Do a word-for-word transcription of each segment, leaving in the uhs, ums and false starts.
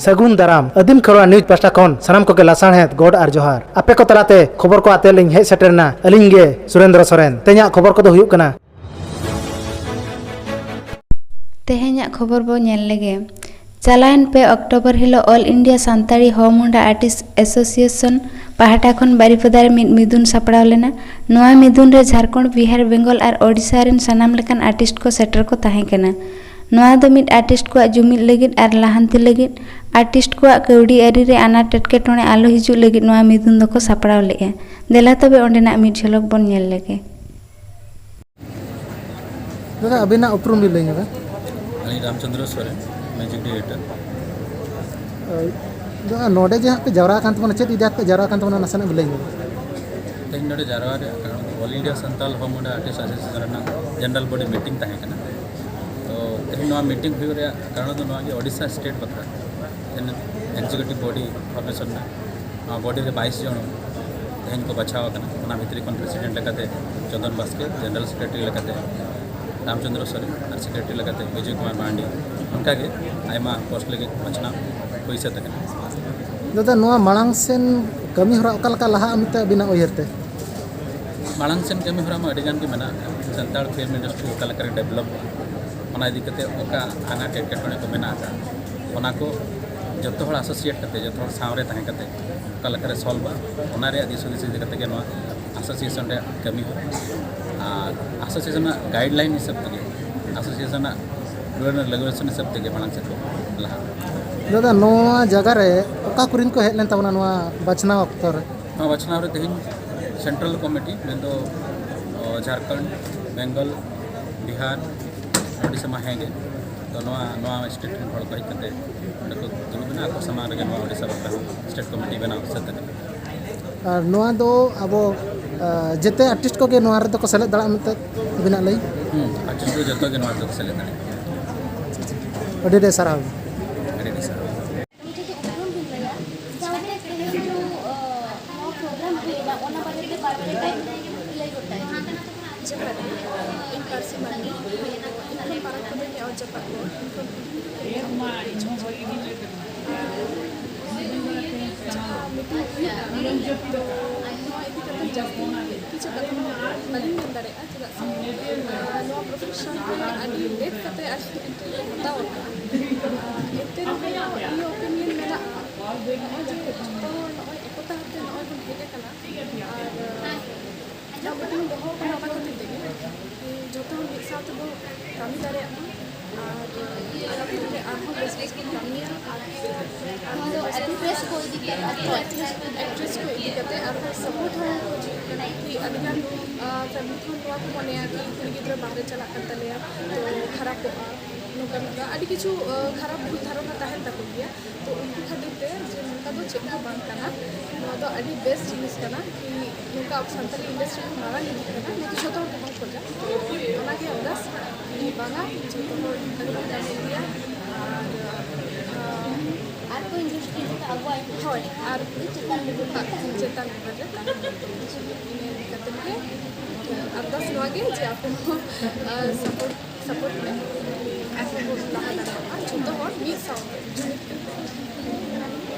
ᱥᱟᱹᱜᱩᱱ ᱫᱟᱨᱟᱢ᱾ ᱟᱹᱫᱤᱢ ᱠᱷᱮᱨᱣᱟᱲ ᱱᱤᱭᱩᱡᱽ ᱯᱟᱦᱴᱟ ᱠᱷᱚᱱ ᱥᱟᱱᱟᱢ ᱠᱚᱜᱮ ᱞᱟᱥᱟᱲᱦᱮᱫ ᱜᱚᱰ ᱟᱨ ᱡᱚᱦᱟᱨ᱾ ᱟᱯᱮ ᱠᱚ ᱛᱟᱞᱟᱛᱮ ᱠᱷᱚᱵᱚᱨ ᱠᱚ ᱟᱛᱮ ᱞᱤᱧ ᱦᱮᱡ ᱥᱮᱴᱮᱨ ᱮᱱᱟ ᱟᱹᱞᱤᱧ ᱜᱮ ᱥᱩᱨᱮᱱᱫᱨᱚ ᱥᱚᱨᱮᱱ᱾ ᱛᱮᱦᱮᱧᱟᱜ ᱠᱷᱚᱵᱚᱨ ᱠᱚᱫᱚ ᱦᱩᱭᱩᱜ ᱠᱟᱱᱟ᱾ ᱛᱮᱦᱮᱧᱟᱜ ᱠᱷᱚᱵᱚᱨ ᱵᱚ ᱧᱮᱞ ᱞᱮᱜᱮ᱾ ᱪᱟᱞᱟᱣᱮᱱ ᱯᱮ ᱚᱠᱴᱳᱵᱚᱨ ᱦᱤᱞᱳᱜ All India ᱥᱟᱱᱛᱟᱲᱤ ᱦᱚ ᱢᱩᱱᱰᱟ Artist Association ᱯᱟᱦᱴᱟ ᱠᱷᱚᱱ ᱵᱟᱨᱤᱯᱟᱫᱟ ᱨᱮ ᱢᱤᱫ ᱢᱤᱫᱩᱱ ᱥᱟᱯᱲᱟᱣ ᱞᱮᱱᱟ᱾ ᱱᱚᱣᱟ ᱢᱤᱫᱩᱱ ᱨᱮ ᱡᱷᱟᱲᱠᱷᱚᱸᱰ, ᱵᱤᱦᱟᱨ, ᱵᱮᱝᱜᱚᱞ ᱟᱨ ᱳᱰᱤᱥᱟ ᱨᱮᱱ ᱥᱟᱱᱟᱢ ᱞᱮᱠᱟᱱ artist ᱠᱚ ᱥᱮᱴᱮᱨ ᱠᱚ ᱛᱟᱦᱮᱸ ᱠᱟᱱᱟ᱾ ᱱᱚᱣᱟ ᱫᱚ ᱢᱤᱫ artist ᱠᱚᱣᱟᱜ ᱡᱩᱢᱤᱫ ᱞᱟᱹᱜᱤᱫ ᱟᱨ ᱞᱟᱦᱟᱱᱛᱤ ᱞᱟᱹᱜᱤᱫ artist ᱠᱚᱣᱟᱜ ᱠᱟᱹᱣᱰᱤ ᱟᱹᱨᱤ ᱨᱮ ᱟᱱᱟᱴ ᱮᱴᱠᱮᱴᱚᱬᱮ ᱟᱞᱚ ᱦᱤᱡᱩᱜ ᱞᱟᱹᱜᱤᱫ ᱱᱚᱣᱟ ᱢᱤᱫᱩᱱ ᱫᱚᱠᱚ ᱥᱟᱯᱲᱟᱣ ᱞᱮᱫᱼᱟ᱾ ᱫᱮᱞᱟ ᱛᱚᱵᱮ ᱚᱸᱰᱮᱱᱟᱜ ᱢᱤᱫ ᱡᱷᱚᱞᱚᱠ ᱵᱚᱱ ᱧᱮᱞ ᱞᱮᱜᱮ᱾ ᱫᱟᱫᱟ, ᱟᱹᱵᱤᱱᱟᱜ ᱩᱯᱨᱩᱢ ᱵᱤᱱ ᱞᱟᱹᱭ ᱧᱚᱜᱟ᱾ ᱟᱹᱞᱤᱧ ᱨᱟᱢᱪᱚᱸᱫᱽᱨᱚ ᱥᱚᱨᱮᱱ, music director᱾ ᱟᱨ ᱫᱟᱫᱟ, ᱱᱚᱰᱮ ᱡᱮ ᱦᱟᱸᱜ ᱯᱮ ᱡᱟᱣᱨᱟ ᱟᱠᱟᱱ ᱛᱟᱵᱚᱱᱟ, ᱪᱮᱫ ᱤᱫᱤ ᱠᱟᱛᱮ ᱯᱮ ᱡᱟᱣᱨᱟ ᱟᱠᱟᱱ ᱛᱟᱵᱚᱱᱟ, ᱱᱟᱥᱮᱱᱟᱜ ᱵᱤᱱ ᱞᱟᱹᱭ ᱧᱚᱜᱟ? ᱛᱮᱦᱮᱧ ᱱᱚᱰᱮ ᱡᱟᱣᱨᱟ ᱨᱮᱭᱟᱜ ᱠᱟᱨᱚᱱ ᱫᱚ All India ᱥᱟᱱᱛᱟᱞ ᱦᱚ ᱢᱩᱱᱰᱟ Artist Association ᱨᱮᱱᱟᱜ general body meeting ᱛᱟᱦᱮᱸ ᱠᱟᱱᱟ᱾ ᱛᱚ ᱛᱮᱦᱮᱧ ᱱᱚᱣᱟ meeting ᱦᱩᱭᱩᱜ ᱨᱮᱭᱟᱜ ᱠᱟᱨᱚᱱ ᱫᱚ ᱱᱚᱣᱟ ᱜᱮ, ᱳᱰᱤᱥᱟ state ᱵᱟᱠᱷᱨᱟ ᱛᱮᱦᱮᱧ executive body formation ᱨᱮᱱᱟᱜ ᱱᱚᱣᱟ body ᱨᱮ ᱵᱟᱭᱤᱥ ᱡᱚᱱ ᱛᱮᱦᱮᱧ ᱠᱚ ᱵᱟᱪᱷᱟᱣ ᱟᱠᱟᱱᱟ᱾ ᱚᱱᱟ ᱵᱷᱤᱛᱨᱤ ᱠᱷᱚᱱ president ᱞᱮᱠᱟᱛᱮ ᱪᱚᱸᱫᱚᱱ ᱵᱟᱥᱠᱮ, general secretary ᱞᱮᱠᱟᱛᱮ ᱨᱟᱢᱪᱚᱸᱫᱽᱨᱚ ᱥᱚᱨᱮᱱ ᱟᱨ secretary ᱞᱮᱠᱟᱛᱮ ᱵᱤᱡᱚᱭ ᱠᱩᱢᱟᱨ ᱢᱟᱨᱟᱱᱰᱤ, ᱚᱱᱠᱟᱜᱮ ᱟᱭᱢᱟ post ᱞᱟᱹᱜᱤᱫ ᱵᱟᱪᱷᱱᱟᱣ ᱦᱩᱭ ᱥᱟᱹᱛ ᱟᱠᱟᱱᱟ᱾ ᱫᱟᱫᱟ, ᱱᱚᱣᱟ ᱢᱟᱲᱟᱝ ᱥᱮᱱ ᱠᱟᱹᱢᱤ ᱦᱚᱨᱟ ᱚᱠᱟ ᱞᱮᱠᱟ ᱞᱟᱦᱟᱜᱼᱟ ᱢᱮᱱᱛᱮ ᱟᱹᱵᱤᱱᱟᱜ ᱩᱭᱦᱟᱹᱨ ᱛᱮ? ᱢᱟᱲᱟᱝ ᱥᱮᱱ ᱠᱟᱹᱢᱤ ᱦᱚᱨᱟ ᱢᱟ ᱟᱹᱰᱤ ᱜᱟᱱ ᱜᱮ ᱢᱮᱱᱟᱜ ᱟᱠᱟᱫ᱾ ᱥᱟᱱᱛᱟᱲ film industry ᱚᱠᱟ ᱞᱮᱠᱟᱨᱮ developᱚᱜᱼᱟ, ᱚᱱᱟ ᱤᱫᱤ ᱠᱟᱛᱮ ᱚᱠᱟ ᱟᱱᱟᱴ ᱮᱴᱠᱮᱴᱚᱬᱮ ᱠᱚ ᱢᱮᱱᱟᱜ ᱟᱠᱟᱫ, ᱚᱱᱟ ᱠᱚ ᱡᱚᱛᱚ ᱦᱚᱲ associate ᱠᱟᱛᱮ, ᱡᱚᱛᱚ ᱦᱚᱲ ᱥᱟᱶᱨᱮ ᱛᱟᱦᱮᱸ ᱠᱟᱛᱮ ᱚᱠᱟ ᱞᱮᱠᱟᱨᱮ solveᱟ, ᱚᱱᱟ ᱨᱮᱭᱟᱜ ᱫᱤᱥ ᱦᱩᱫᱤᱥ ᱤᱫᱤ ᱠᱟᱛᱮ ᱜᱮ ᱱᱚᱣᱟ association ᱨᱮᱭᱟᱜ ᱠᱟᱹᱢᱤ ᱦᱚᱨᱟ᱾ ᱟᱨ association ᱨᱮᱱᱟᱜ guideline ᱦᱤᱥᱟᱹᱵ ᱛᱮᱜᱮ, association ᱨᱮᱱᱟᱜ regulation ᱦᱤᱥᱟᱹᱵ ᱛᱮᱜᱮ ᱢᱟᱲᱟᱝ ᱥᱮᱫ ᱵᱚ ᱞᱟᱦᱟᱜᱼᱟ᱾ ᱫᱟᱫᱟ, ᱱᱚᱣᱟ ᱡᱟᱭᱜᱟ ᱨᱮ ᱚᱠᱟ ᱠᱚᱨᱮᱱ ᱠᱚ ᱦᱮᱡ ᱞᱮᱱ ᱛᱟᱵᱚᱱᱟ ᱱᱚᱣᱟ ᱵᱟᱪᱷᱱᱟᱣ ᱚᱠᱛᱚ ᱨᱮ? ᱱᱚᱣᱟ ᱵᱟᱪᱷᱱᱟᱣ ᱨᱮ ᱛᱮᱦᱮᱧ central committee, ᱢᱮᱱᱫᱚ, ᱚ, ᱡᱷᱟᱲᱠᱷᱚᱸᱰ, ᱵᱮᱝᱜᱚᱞ, ᱵᱤᱦᱟᱨ, ᱳᱰᱤᱥᱟ ᱢᱟ ᱦᱮᱸ ᱜᱮ᱾ ᱛᱚ ᱱᱚᱣᱟ, ᱱᱚᱣᱟ state ᱨᱮᱱ ᱦᱚᱲ ᱠᱚ ᱦᱮᱡ ᱠᱟᱛᱮ ᱚᱸᱰᱮ ᱠᱚ ᱫᱩᱲᱩᱵ ᱮᱱᱟ, ᱟᱠᱚ ᱥᱟᱢᱟᱝ ᱨᱮᱜᱮ ᱱᱚᱣᱟ ᱳᱰᱤᱥᱟ ᱵᱟᱠᱷᱨᱟ ᱦᱚᱸ state committee ᱵᱮᱱᱟᱣ ᱥᱟᱹᱛ ᱟᱠᱟᱱᱟ᱾ ᱟᱨ ᱱᱚᱣᱟ ᱫᱚ ᱟᱵᱚ, ᱟ, ᱡᱮᱛᱮ artist ᱠᱚᱜᱮ ᱱᱚᱣᱟ ᱨᱮᱫᱚ ᱠᱚ ᱥᱮᱞᱮᱫ ᱫᱟᱲᱮᱭᱟᱜᱼᱟ ᱢᱮᱱᱛᱮ ᱟᱹᱵᱤᱱᱟᱜ ᱞᱟᱹᱭ? ᱦᱩᱸ, artist ᱫᱚ ᱡᱚᱛᱚ ᱜᱮ ᱱᱚᱣᱟ ᱨᱮᱫᱚ ᱠᱚ ᱥᱮᱞᱮᱫ ᱫᱟᱲᱮᱭᱟᱜᱼᱟ᱾ ᱟᱹᱰᱤ ᱟᱹᱰᱤ ᱥᱟᱨᱦᱟᱣ᱾ ᱟᱹᱰᱤ ᱟᱹᱰᱤ ᱥᱟᱨᱦᱟᱣ᱾ ᱢᱤᱫᱴᱮᱡ ᱫᱚ ᱩᱯᱨᱩᱢ ᱵᱤᱱ ᱞᱟᱹᱭᱟ, ᱥᱟᱶᱛᱮ ᱛᱮᱦᱮᱧ ᱡᱮ, ᱟ, ᱱᱚᱣᱟ program ᱦᱩᱭᱱᱟ, ᱚᱱᱟ ᱵᱟᱨᱮ ᱛᱮ ᱵᱟᱨ ᱢᱤᱱᱤᱴ ᱜᱟᱱ ᱞᱟᱹᱭ ᱜᱚᱫ ᱠᱟᱭ ᱵᱤᱱ᱾ ᱡᱚᱦᱟᱨ ᱜᱮ, ᱤᱧ ᱯᱟᱹᱨᱥᱤ ᱢᱟᱹᱱᱢᱤ, ᱤᱧ ᱠᱷᱚᱱ ᱯᱟᱨᱟᱠ ᱠᱚᱫᱚᱧ ᱱᱮᱦᱚᱨ ᱡᱚᱯᱟᱜ ᱠᱚᱣᱟ᱾ ᱟᱨ ᱡᱟᱦᱟᱸ ᱢᱤᱫᱴᱤᱡ ᱤᱧᱟᱹᱜ ᱱᱚᱣᱟ ᱤᱫᱤ ᱠᱟᱛᱮ ᱡᱟᱹᱥᱛᱤ ᱠᱤᱪᱷᱩ ᱠᱟᱛᱷᱟ ᱵᱟᱹᱞᱤᱧ ᱢᱮᱱ ᱫᱟᱲᱮᱭᱟᱜᱼᱟ, ᱪᱮᱫᱟᱜ ᱥᱮ ᱱᱚᱣᱟ ᱯᱨᱚᱯᱷᱮᱥᱚᱱ ᱨᱮ ᱟᱹᱰᱤ ᱞᱮᱴ ᱠᱟᱛᱮ ᱟᱨᱠᱤ ᱮᱱᱴᱨᱤ ᱞᱮ ᱦᱟᱛᱟᱣ ᱟᱠᱟᱫᱼᱟ᱾ ᱮᱱᱛᱮ ᱨᱮᱦᱚᱸ ᱤᱧᱟᱹᱜ ᱚᱯᱤᱱᱤᱭᱚᱱ ᱢᱮᱱᱟᱜᱼᱟ, ᱱᱚᱜᱼᱚᱭ ᱡᱮ ᱡᱚᱛᱚ ᱦᱚᱲ ᱱᱚᱜᱼᱚᱭ ᱮᱠᱚᱛᱟ ᱠᱟᱛᱮ ᱱᱚᱜᱼᱚᱭ ᱵᱚᱱ ᱦᱮᱡ ᱟᱠᱟᱱᱟ, ᱟᱨ ᱱᱚᱣᱟ ᱢᱤᱴᱤᱝ ᱫᱚᱦᱚ ᱠᱟᱱᱟ ᱚᱱᱟ ᱠᱷᱟᱹᱛᱤᱨ ᱛᱮᱜᱮ, ᱡᱚᱛᱚ ᱦᱚᱲ ᱢᱤᱫ ᱥᱟᱶ ᱛᱮᱵᱚᱱ ᱠᱟᱹᱢᱤ ᱫᱟᱲᱮᱭᱟᱜ ᱢᱟ᱾ ᱟᱨ ᱟᱨᱦᱚᱸ ᱵᱮᱥ ᱵᱮᱥ ᱵᱚᱱ ᱠᱟᱹᱢᱤᱭᱟ᱾ ᱟᱨ ᱱᱚᱣᱟ ᱫᱚ ᱮᱠᱴᱨᱮᱥ ᱠᱚ ᱤᱫᱤ ᱠᱟᱛᱮ, ᱮᱠᱴᱨᱮᱥ ᱠᱚ ᱤᱫᱤ ᱠᱟᱛᱮ ᱟᱨᱦᱚᱸ ᱥᱟᱯᱳᱨᱴ ᱦᱚᱸ ᱠᱷᱚᱡᱚᱜ ᱠᱟᱱᱟ᱾ ᱟᱹᱰᱤ ᱜᱟᱱ ᱯᱷᱮᱢᱤᱞᱤ ᱠᱷᱚᱱ ᱱᱚᱣᱟ ᱠᱚ ᱢᱚᱱᱮᱭᱟ ᱠᱤ ᱠᱩᱲᱤ ᱜᱤᱫᱽᱨᱟᱹ ᱵᱟᱦᱨᱮ ᱪᱟᱞᱟᱜ ᱠᱟᱱ ᱛᱟᱞᱮᱭᱟ, ᱛᱚ ᱠᱷᱟᱨᱟᱯᱚᱜᱼᱟ, ᱱᱚᱝᱠᱟ ᱱᱚᱝᱠᱟ ᱟᱹᱰᱤ ᱠᱤᱪᱷᱩ ᱠᱷᱟᱨᱟᱯ ᱵᱷᱩᱞ ᱫᱷᱟᱨᱚᱱᱟ ᱛᱟᱦᱮᱱ ᱛᱟᱠᱚ ᱜᱮᱭᱟ᱾ ᱛᱚ ᱩᱱᱠᱩ ᱠᱷᱟᱹᱛᱤᱨ ᱛᱮ ᱡᱮ ᱱᱚᱝᱠᱟ ᱫᱚ ᱪᱮᱫ ᱦᱚᱸ ᱵᱟᱝ ᱠᱟᱱᱟ, ᱱᱚᱣᱟ ᱫᱚ ᱟᱹᱰᱤ ᱵᱮᱥ ᱡᱤᱱᱤᱥ ᱠᱟᱱᱟ ᱠᱤ ᱱᱚᱝᱠᱟ ᱟᱵᱚ ᱥᱟᱱᱛᱟᱲᱤ ᱤᱱᱰᱟᱥᱴᱨᱤ ᱦᱚᱸ ᱢᱟᱨᱟᱝ ᱤᱫᱤᱜ ᱠᱟᱱᱟ, ᱱᱚᱣᱟ ᱫᱚ ᱡᱷᱚᱛᱚ ᱦᱚᱲ ᱜᱮᱵᱚᱱ ᱠᱷᱚᱡᱟ᱾ ᱛᱚ ᱚᱱᱟᱜᱮ ᱟᱨᱫᱟᱥ, ᱵᱟᱝᱟ ᱡᱷᱚᱛᱚ ᱦᱚᱲ ᱚᱱᱠᱟ ᱜᱮᱵᱚᱱ ᱠᱟᱹᱢᱤ ᱤᱫᱤᱭᱟ᱾ ᱟᱨ ᱟᱨ ᱠᱚ ᱤᱱᱰᱟᱥᱴᱨᱤ ᱡᱟᱛᱮ ᱟᱵᱚᱣᱟᱜ ᱦᱳᱭ, ᱟᱨ ᱪᱮᱛᱟᱱ ᱞᱮᱵᱮᱞ ᱨᱮ ᱪᱮᱛᱟᱱ ᱞᱮᱵᱮᱞ ᱨᱮ ᱛᱟᱦᱮᱱ ᱢᱟ᱾ ᱤᱱᱟᱹ ᱤᱫᱤ ᱠᱟᱛᱮ ᱜᱮ ᱟᱨᱫᱟᱥ ᱱᱚᱣᱟ ᱜᱮ ᱡᱮ ᱟᱯᱮ ᱦᱚᱸ ᱥᱟᱯᱳᱨᱴ ᱥᱟᱯᱳᱨᱴ ᱯᱮ, ᱟᱨᱦᱚᱸ ᱵᱚᱱ ᱞᱟᱦᱟ ᱫᱟᱲᱮᱭᱟᱜᱼᱟ ᱡᱷᱚᱛᱚ ᱦᱚᱲ ᱢᱤᱫ ᱥᱟᱶᱛᱮ ᱡᱩᱢᱤᱫ ᱠᱟᱛᱮ᱾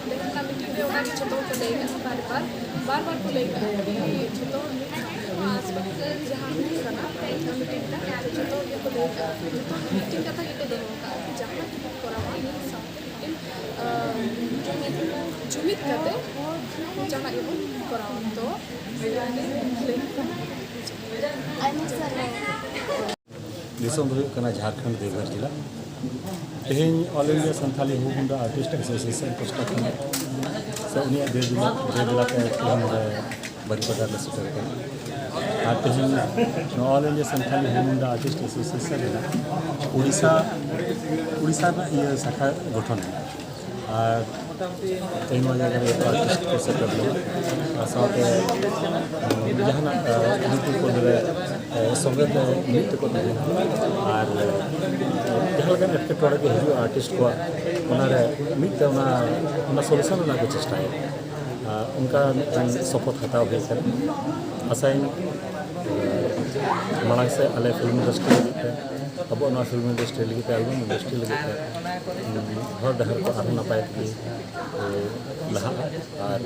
ᱛᱮᱦᱮᱧ ᱚᱱᱟ ᱢᱤᱴᱤᱝ ᱨᱮ ᱚᱱᱟ ᱜᱮ ᱡᱷᱚᱛᱚ ᱦᱚᱲ ᱠᱚ ᱞᱟᱹᱭ ᱠᱟᱜᱼᱟ, ᱵᱟᱨ ᱵᱟᱨ ᱵᱟᱨ ᱵᱟᱨ ᱠᱚ ᱞᱟᱹᱭ ᱠᱟᱜᱼᱟ ᱡᱮ ᱡᱷᱚᱛᱚ ᱦᱚᱲ ᱢᱤᱫ ᱥᱟᱶᱛᱮ ᱱᱚᱣᱟ ᱟᱥᱯᱟᱥ ᱡᱟᱦᱟᱸ ᱦᱩᱭᱩᱜ ᱠᱟᱱᱟ ᱚᱱᱟ ᱢᱤᱴᱤᱝ ᱨᱮ ᱡᱷᱚᱛᱚ ᱦᱚᱲ ᱜᱮᱠᱚ ᱞᱟᱹᱭ ᱠᱟᱜᱼᱟ, ᱡᱷᱚᱛᱚ ᱦᱚᱲ ᱢᱤᱫᱴᱮᱱ ᱠᱟᱛᱷᱟ ᱜᱮᱠᱚ ᱫᱚᱦᱚ ᱠᱟᱜᱼᱟ ᱡᱮ ᱡᱟᱦᱟᱸ ᱜᱮᱵᱚᱱ ᱠᱚᱨᱟᱣᱟ ᱢᱤᱫ ᱥᱟᱶᱛᱮ ᱢᱤᱫᱴᱮᱱ ᱡᱩᱢᱤᱫ ᱠᱟᱛᱮ ᱡᱟᱦᱟᱱᱟᱜ ᱜᱮᱵᱚᱱ ᱠᱚᱨᱟᱣᱟ᱾ ᱛᱚ ᱞᱟᱹᱭ ᱟᱭᱢᱟ ᱥᱟᱨᱦᱟᱣ᱾ ᱫᱤᱥᱚᱢ ᱫᱚ ᱦᱩᱭᱩᱜ ᱠᱟᱱᱟ ᱡᱷᱟᱲᱠᱷᱚᱸᱰ ᱫᱮᱣᱜᱷᱚᱨ ᱡᱮᱞᱟ᱾ ᱛᱮᱦᱮᱧ All India Santali Hu Munda Artist Association ᱯᱟᱥᱴᱟ ᱠᱷᱚᱱ ᱥᱮ ᱩᱱᱤᱭᱟᱜ ᱫᱮᱣ ᱡᱮᱞᱟ, ᱫᱮᱣ ᱡᱮᱞᱟ ᱛᱮ ᱛᱮᱦᱮᱧ ᱱᱚᱰᱮ ᱵᱟᱨᱤᱯᱟᱫᱟ ᱨᱮ ᱥᱮᱴᱮᱨ ᱟᱠᱟᱱᱟ᱾ ᱟᱨ ᱛᱮᱦᱮᱧ ᱱᱚᱣᱟ All India Santali Hu Munda Artist Association ᱨᱮᱱᱟᱜ ᱩᱲᱤᱥᱥᱟ, ᱩᱲᱤᱥᱥᱟ ᱨᱮᱱᱟᱜ ᱤᱭᱟᱹ ᱥᱟᱠᱷᱟ ᱜᱚᱴᱷᱚᱱ ᱮᱱᱟ᱾ ᱟᱨ ᱛᱮᱦᱮᱧ ᱱᱚᱣᱟ ᱡᱟᱭᱜᱟ ᱨᱮ ᱟᱨᱴᱤᱥᱴ ᱠᱚ ᱥᱮᱴᱮᱨ ᱞᱮᱱᱟ᱾ ᱟᱨ ᱥᱟᱶᱛᱮ ᱡᱟᱦᱟᱱᱟᱜ ᱢᱤᱫᱴᱤᱡ ᱠᱚ ᱥᱚᱸᱜᱮ ᱛᱮ ᱢᱤᱫ ᱛᱮᱠᱚ ᱛᱟᱦᱮᱱᱟ᱾ ᱟᱨ ᱡᱟᱦᱟᱸ ᱞᱮᱠᱟᱱ ᱮᱴᱠᱮᱴᱚᱬᱮ ᱜᱮ ᱦᱤᱡᱩᱜᱼᱟ ᱟᱨᱴᱤᱥᱴ ᱠᱚᱣᱟᱜ, ᱚᱱᱟᱨᱮ ᱢᱤᱫ ᱛᱮ ᱚᱱᱟ ᱚᱱᱟ ᱥᱚᱞᱩᱥᱚᱱ ᱨᱮᱱᱟᱜ ᱠᱚ ᱪᱮᱥᱴᱟᱭᱟ᱾ ᱟᱨ ᱚᱱᱠᱟ ᱢᱤᱫᱴᱟᱝ ᱥᱚᱯᱚᱛ ᱦᱟᱛᱟᱣ ᱦᱩᱭ ᱠᱟᱱᱟ᱾ ᱟᱥᱟᱭᱟᱹᱧ ᱢᱟᱲᱟᱝ ᱥᱮᱫ ᱟᱞᱮ ᱯᱷᱤᱞᱢ ᱤᱱᱰᱟᱥᱴᱨᱤ ᱞᱟᱹᱜᱤᱫ ᱛᱮ ᱟᱵᱚᱣᱟᱜ ᱱᱚᱣᱟ ᱯᱷᱤᱞᱢ ᱤᱱᱰᱟᱥᱴᱨᱤ ᱞᱟᱹᱜᱤᱫ ᱛᱮ, ᱟᱞᱵᱟᱢ ᱤᱱᱰᱟᱥᱴᱨᱤ ᱞᱟᱹᱜᱤᱫ ᱛᱮ, ᱩᱸ, ᱦᱚᱨ ᱰᱟᱦᱟᱨ ᱠᱚ ᱟᱨᱦᱚᱸ ᱱᱟᱯᱟᱭ ᱛᱮᱜᱮ, ᱮ, ᱞᱟᱦᱟᱜᱼᱟ᱾ ᱟᱨ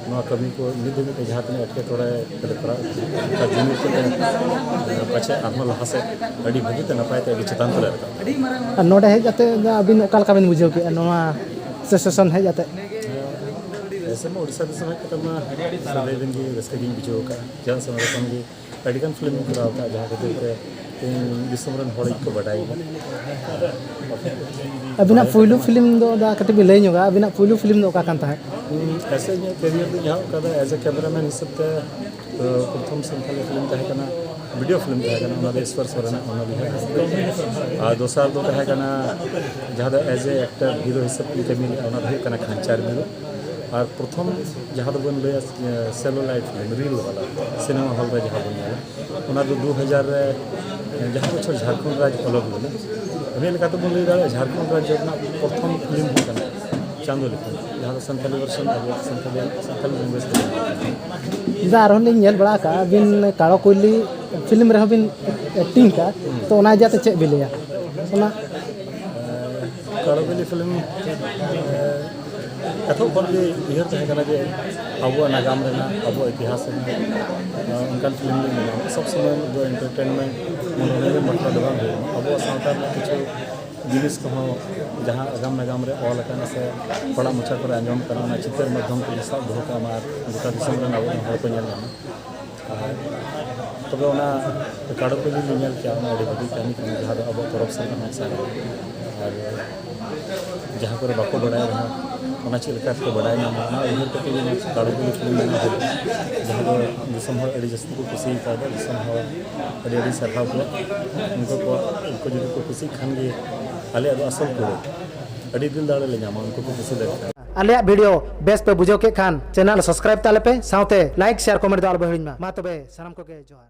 ᱱᱚᱣᱟ ᱠᱟᱹᱢᱤ ᱠᱚ ᱱᱤᱛ ᱫᱷᱟᱹᱵᱤᱡ ᱛᱮ ᱡᱟᱦᱟᱸ ᱛᱤᱱᱟᱹᱜ ᱮᱴᱠᱮᱴᱚᱬᱮ ᱛᱮᱞᱮ ᱠᱚᱨᱟᱣ ᱤᱫᱤᱭᱟ, ᱚᱱᱠᱟ ᱡᱩᱢᱤᱫ ᱠᱟᱛᱮ, ᱮ, ᱯᱟᱪᱷᱮ ᱟᱨᱦᱚᱸ ᱞᱟᱦᱟ ᱥᱮᱫ ᱟᱹᱰᱤ ᱵᱷᱟᱹᱜᱤ ᱛᱮ ᱱᱟᱯᱟᱭ ᱛᱮ ᱟᱹᱰᱤ ᱪᱮᱛᱟᱱ ᱛᱮᱞᱮ ᱨᱟᱠᱟᱵ᱾ ᱟᱨ ᱱᱚᱰᱮ ᱦᱮᱡ ᱠᱟᱛᱮ ᱫᱚ ᱟᱹᱵᱤᱱ ᱚᱠᱟ ᱞᱮᱠᱟ ᱵᱤᱱ ᱵᱩᱡᱷᱟᱹᱣ ᱠᱮᱫᱼᱟ ᱱᱚᱣᱟ ᱥᱮᱥᱮᱥᱚᱱ ᱦᱮᱡ ᱠᱟᱛᱮ? ᱮᱥᱮ ᱢᱟ ᱳᱰᱤᱥᱟ ᱫᱤᱥᱚᱢ ᱦᱮᱡ ᱠᱟᱛᱮ ᱢᱟ ᱥᱮᱫᱟᱭ ᱫᱤᱱ ᱜᱮ ᱨᱟᱹᱥᱠᱟᱹ ᱜᱤᱧ ᱵᱩᱡᱷᱟᱹᱣ ᱟᱠᱟᱫᱼᱟ, ᱪᱮᱫᱟᱜ ᱥᱮ ᱱᱚᱰᱮ ᱠᱷᱚᱱ ᱜᱮ ᱟᱹᱰᱤᱜᱟᱱ ᱯᱷᱤᱞᱢ ᱤᱧ ᱠᱚᱨᱟᱣ ᱟᱠᱟᱫᱼᱟ, ᱡᱟᱦᱟᱸ ᱠᱷᱟᱹᱛᱤᱨ ᱛᱮ ᱤᱧ ᱫᱤᱥᱚᱢ ᱨᱮᱱ ᱦᱚᱲ ᱜᱮᱠᱚ ᱵᱟᱰᱟᱭᱤᱧᱟ᱾ ᱟᱹᱵᱤᱱᱟᱜ ᱯᱩᱭᱞᱩ ᱯᱷᱤᱞᱢ ᱫᱚ ᱫᱟ ᱠᱟᱹᱴᱤᱡ ᱵᱤᱱ ᱞᱟᱹᱭ ᱧᱚᱜᱟ, ᱟᱹᱵᱤᱱᱟᱜ ᱯᱩᱭᱞᱩ ᱯᱷᱤᱞᱢ ᱫᱚ ᱚᱠᱟ ᱠᱟᱱ ᱛᱟᱦᱮᱸᱫ? ᱦᱩᱸ, ᱮᱥᱮ ᱤᱧᱟᱹᱜ ᱠᱮᱨᱤᱭᱟᱨ ᱫᱚᱧ ᱮᱦᱚᱵ ᱟᱠᱟᱫᱟ ᱮᱡ ᱮ ᱠᱮᱢᱮᱨᱟᱢᱮᱱ ᱦᱤᱥᱟᱹᱵ ᱛᱮ᱾ ᱛᱚ, ᱯᱨᱚᱛᱷᱚᱢ ᱥᱟᱱᱛᱟᱲᱤ ᱯᱷᱤᱞᱢ ᱛᱟᱦᱮᱸ ᱠᱟᱱᱟ, ᱵᱷᱤᱰᱤᱭᱳ ᱯᱷᱤᱞᱢ ᱛᱟᱦᱮᱸ ᱠᱟᱱᱟ, ᱚᱱᱟ ᱫᱚ ᱤᱥᱣᱚᱨ ᱥᱚᱨᱮᱱᱟᱜ ᱚᱱᱚᱞᱤᱦᱟ᱾ ᱟᱨ ᱫᱚᱥᱟᱨ ᱫᱚ ᱛᱟᱦᱮᱸ ᱠᱟᱱᱟ ᱡᱟᱦᱟᱸ ᱫᱚ ᱮᱡ ᱮ ᱮᱠᱴᱟᱨ ᱦᱤᱨᱳ ᱦᱤᱥᱟᱹᱵ ᱛᱮᱧ ᱠᱟᱹᱢᱤ ᱞᱮᱫᱼᱟ, ᱚᱱᱟ ᱫᱚ ᱦᱩᱭᱩᱜ ᱠᱟᱱᱟ ᱠᱷᱟᱧᱪᱟᱨ ᱢᱤᱨᱩ᱾ ᱟᱨ ᱯᱨᱚᱛᱷᱚᱢ ᱡᱟᱦᱟᱸ ᱫᱚᱵᱚᱱ ᱞᱟᱹᱭᱟ, ᱮ, ᱥᱮᱞᱩᱞᱟᱭᱤᱴ ᱯᱷᱤᱞᱢ, ᱨᱤᱞ ᱵᱟᱞᱟ, ᱥᱤᱱᱮᱢᱟ ᱦᱚᱞ ᱨᱮ ᱡᱟᱦᱟᱸ ᱵᱚᱱ ᱧᱮᱞᱟ, ᱚᱱᱟ ᱫᱚ ᱫᱩ ᱦᱟᱡᱟᱨ ᱨᱮ, ᱮ, ᱡᱟᱦᱟᱸ ᱵᱚᱪᱷᱚᱨ ᱡᱷᱟᱲᱠᱷᱚᱸᱰ ᱨᱟᱡᱽ ᱟᱞᱟᱜᱽ ᱞᱮᱱᱟ᱾ ᱢᱤᱫ ᱞᱮᱠᱟᱛᱮ ᱵᱚᱱ ᱞᱟᱹᱭ ᱫᱟᱲᱮᱭᱟᱜᱼᱟ, ᱡᱷᱟᱨᱠᱷᱚᱸᱰ ᱨᱟᱡᱽᱡᱚ ᱨᱮᱱᱟᱜ ᱯᱨᱚᱛᱷᱚᱢ ᱯᱷᱤᱞᱢ ᱦᱚᱸ ᱠᱟᱱᱟ ᱪᱟᱸᱫᱳ ᱞᱮᱠᱟ, ᱡᱟᱦᱟᱸ ᱫᱚ ᱥᱟᱱᱛᱟᱲᱤ ᱵᱷᱟᱨᱥᱚᱱ ᱟᱵᱚ ᱥᱟᱱᱛᱟᱲᱤ, ᱥᱟᱱᱛᱟᱲᱤ ᱞᱮᱝᱜᱩᱭᱮᱡᱽ ᱛᱮ ᱵᱮᱱᱟᱣ ᱟᱠᱟᱱᱟ᱾ ᱫᱟ, ᱟᱨᱦᱚᱸ ᱞᱤᱧ ᱧᱮᱞ ᱵᱟᱲᱟ ᱟᱠᱟᱫᱼᱟ, ᱟᱹᱵᱤᱱ ᱠᱟᱲᱚ ᱠᱩᱭᱞᱤ ᱯᱷᱤᱞᱢ ᱨᱮᱦᱚᱸ ᱵᱤᱱ ᱮᱠᱴᱤᱝ ᱟᱠᱟᱫᱼᱟ, ᱛᱚ ᱚᱱᱟ ᱤᱫᱤ ᱠᱟᱛᱮ ᱪᱮᱫ ᱵᱤᱱ ᱞᱟᱹᱭᱟ? ᱚᱱᱟ ᱠᱟᱲᱚ ᱠᱩᱭᱞᱤ ᱯᱷᱤᱞᱢ, ᱮ, ᱮᱛᱚᱦᱚᱵ ᱠᱷᱚᱱ ᱜᱮ ᱩᱭᱦᱟᱹᱨ ᱛᱟᱦᱮᱸ ᱠᱟᱱᱟ ᱡᱮ ᱟᱵᱚᱣᱟᱜ ᱱᱟᱜᱟᱢ ᱨᱮᱱᱟᱜ, ᱟᱵᱚᱣᱟᱜ ᱤᱛᱤᱦᱟᱥ ᱨᱮᱱᱟᱜ, ᱮ, ᱚᱱᱠᱟᱱ ᱯᱷᱤᱞᱢ ᱜᱮ ᱵᱮᱱᱟᱣᱟ᱾ ᱥᱚᱵᱽ ᱥᱚᱢᱚᱭ ᱫᱚ ᱮᱱᱴᱟᱨᱴᱮᱱᱢᱮᱱᱴ, ᱢᱚᱱᱳᱨᱚᱧᱡᱚᱱ ᱵᱟᱠᱷᱨᱟ ᱫᱚ ᱵᱟᱝ ᱦᱩᱭᱩᱜᱼᱟ᱾ ᱟᱵᱚᱣᱟᱜ ᱥᱟᱶᱛᱟ ᱨᱮᱱᱟᱜ ᱠᱤᱪᱷᱩ ᱡᱤᱱᱤᱥ ᱠᱚᱦᱚᱸ ᱡᱟᱦᱟᱸ ᱟᱜᱟᱢ ᱱᱟᱜᱟᱢ ᱨᱮ ᱚᱞ ᱟᱠᱟᱱᱟ ᱥᱮ ᱦᱚᱲᱟᱜ ᱢᱚᱪᱟ ᱠᱚᱨᱮ ᱟᱸᱡᱚᱢ ᱠᱟᱱᱟ, ᱚᱱᱟ ᱪᱤᱛᱟᱹᱨ ᱢᱟᱫᱽᱫᱷᱚᱢ ᱛᱮ ᱥᱟᱵ ᱫᱚᱦᱚ ᱠᱟᱜ ᱢᱟ ᱟᱨ ᱜᱚᱴᱟ ᱫᱤᱥᱚᱢ ᱨᱮᱱ ᱟᱵᱚ ᱨᱮᱱ ᱦᱚᱲ ᱠᱚ ᱧᱮᱞ ᱧᱟᱢᱟ᱾ ᱟᱨ ᱛᱚᱵᱮ ᱚᱱᱟ ᱠᱟᱲᱚ ᱠᱩᱭᱞᱤ ᱞᱤᱧ ᱧᱮᱞ ᱠᱮᱜᱼᱟ, ᱚᱱᱟ ᱟᱹᱰᱤ ᱵᱷᱟᱹᱜᱤ ᱠᱟᱹᱢᱤ ᱠᱟᱱᱟ, ᱡᱟᱦᱟᱸ ᱫᱚ ᱟᱵᱚ ᱯᱚᱨᱚᱵᱽ ᱥᱮᱨᱮᱧ ᱨᱮᱱᱟᱜ ᱥᱟᱭ᱾ ᱟᱨ ᱡᱟᱦᱟᱸ ᱠᱚᱨᱮ ᱵᱟᱠᱚ ᱵᱟᱲᱟᱭ ᱨᱮᱦᱚᱸ, ᱚᱱᱟ ᱪᱮᱫ ᱞᱮᱠᱟ ᱛᱮᱠᱚ ᱵᱟᱲᱟᱭ ᱧᱟᱢᱟ, ᱚᱱᱟ ᱩᱭᱦᱟᱹᱨ ᱠᱟᱛᱮ ᱜᱮ ᱱᱚᱣᱟ ᱠᱟᱲᱚ ᱠᱩᱭᱞᱤ ᱯᱷᱤᱞᱢ ᱵᱮᱱᱟᱣ ᱦᱩᱭ ᱞᱮᱱᱟ, ᱡᱟᱦᱟᱸ ᱫᱚ ᱫᱤᱥᱚᱢ ᱦᱚᱲ ᱟᱹᱰᱤ ᱡᱟᱹᱥᱛᱤ ᱠᱚ ᱠᱩᱥᱤ ᱠᱟᱣᱫᱟ᱾ ᱫᱤᱥᱚᱢ ᱦᱚᱲ ᱟᱹᱰᱤ ᱟᱹᱰᱤ ᱥᱟᱨᱦᱟᱣ ᱠᱚᱣᱟ᱾ ᱩᱱᱠᱩ ᱠᱚᱣᱟᱜ, ᱩᱱᱠᱩ ᱡᱩᱫᱤ ᱠᱚ ᱠᱩᱥᱤᱜ ᱠᱷᱟᱱ ᱜᱮ ᱟᱞᱮᱭᱟᱜ ᱫᱚ ᱟᱥᱚᱞ ᱠᱩᱲᱟᱹ, ᱟᱹᱰᱤ ᱫᱤᱞ ᱫᱟᱲᱮ ᱞᱮ ᱧᱟᱢᱟ ᱩᱱᱠᱩ ᱠᱚ ᱠᱩᱥᱤ ᱞᱮᱱᱠᱷᱟᱱ᱾ ᱟᱞᱮᱭᱟᱜ ᱵᱷᱤᱰᱤᱭᱳ ᱵᱮᱥ ᱯᱮ ᱵᱩᱡᱷᱟᱹᱣ ᱠᱮᱫ ᱠᱷᱟᱱ ᱪᱮᱱᱮᱞ ᱥᱟᱵᱥᱠᱨᱟᱭᱤᱵ ᱛᱟᱞᱮ ᱯᱮ, ᱥᱟᱶᱛᱮ ᱞᱟᱭᱤᱠ, ᱥᱮᱭᱟᱨ, ᱠᱚᱢᱮᱱᱴ ᱫᱚ ᱟᱞᱚ ᱯᱮ ᱦᱤᱲᱤᱧ ᱢᱟ᱾ ᱢᱟ ᱛᱚᱵᱮ ᱥᱟᱱᱟᱢ ᱠᱚᱜᱮ ᱡᱚᱦᱟᱨ᱾